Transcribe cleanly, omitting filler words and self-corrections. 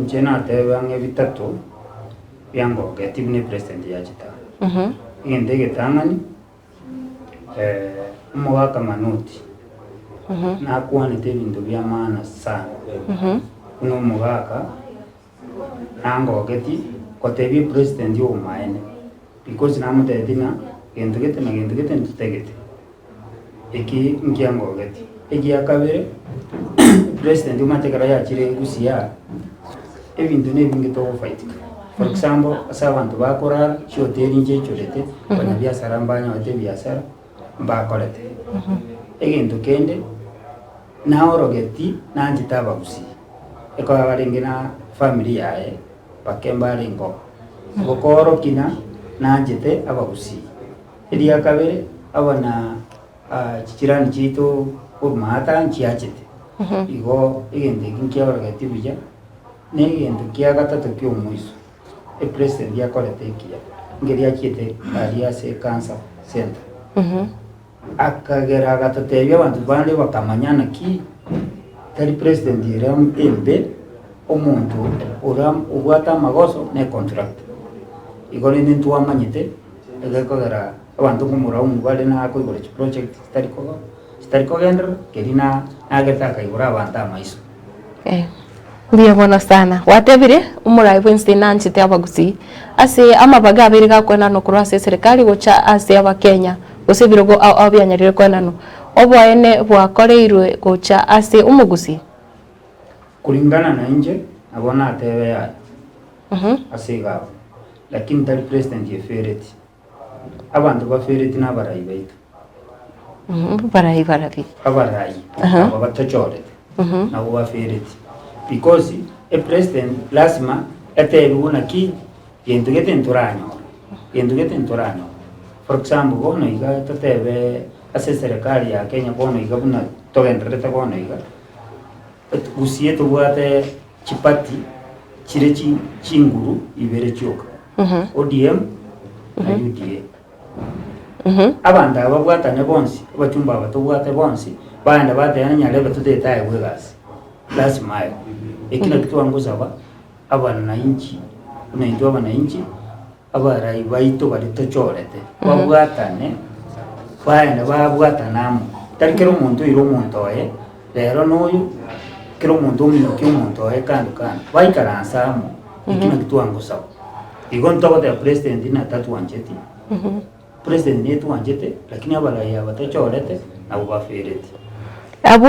Inche natebe ang'e bitato biangogetie buna epresident yachete aa. Egento egetang'ani, omogaka Manoti nakwanete ebinto bia maana sana, buna omogaka nangogetie gotebia epresident obomaene because namotebetie ng'a gento gete na gento gete ntotagete. Eki nkiangogetie. Egia kabere, president omanyete ekero yachire gusii aa, ebinto na ebinge togofaitika. For example, ase abanto bakorara, chihoteli nchiechorete, abanyabiasara mbanyorete ebiasara, mbakorete. Egento kende, naorogeti nanchete abagusii, ekero barenge na family yaye, bake mbarenge oo. Gokoorokia ng'a nanchete abagusii. Eria kabere, abana chichirani chiaito korwa maata nchiachete, igo egento eki nkiaorogetie buya, na egento kia gatato kia omoiso, epresident akorete ekiya, nkeria achiete aria ase ecancer center, akagera agatotebia abanto bande bakamanya naki, tari president ere embe, omonto ora obwate amagoso na econtractor. Igo rende ntwamanyete. Egekogera abanto nkomoraumu bare na koigora chiproject chitari koba chitari kogenderera, keria na nagerete akaigora abanto amaiso. Eh, mbuya mono sana. Gwatebire, omorai bwensi nanchete abagusii. Ase amabaga abeire gakoenanwa korwa ase eserekari gocha ase abakenya, gose ebirogo ao ao bianyarire koenanwa, oboene bwakoreirwe gocha ase omogusii? Kulingana na inche, nabo natebe yaya ase iga abwo. Lakini tari president efereti, abanto bafereti na abarai baito. Abarai barabi? Abarai aba batochorete nabwo bafereti because epresident lasima etebiwe naki gento gete ntoranyora, gento gete ntoranyora. For example bono iga totebe ase eserekari ya Kenya bono iga buna togendererete bono iga, Gusii tobwate chiparty chire chinguru ibere chioka, ODM na UDA. Abanto aba babwatane bonsi, abachumba aba tobwate bonsi, bagenda bateba nyarebe totagete aegwe egasi, lasima aegwe. Eki nakio twangosaba abanainchi buna intwe abanainchi. Abarai baito baria tochorete babwatane, baende babwatane amo, tari kera omonto oire omonto oye, rero noyo, kera omonto ominyokie omonto oye kando kando, baikaranse amo, ekio nakio twangosaba. Igo ntogoteba president ng'a tatwancheti, president netwanchete, lakini abarai aba tochorete, nabwo bafereti. Abwo.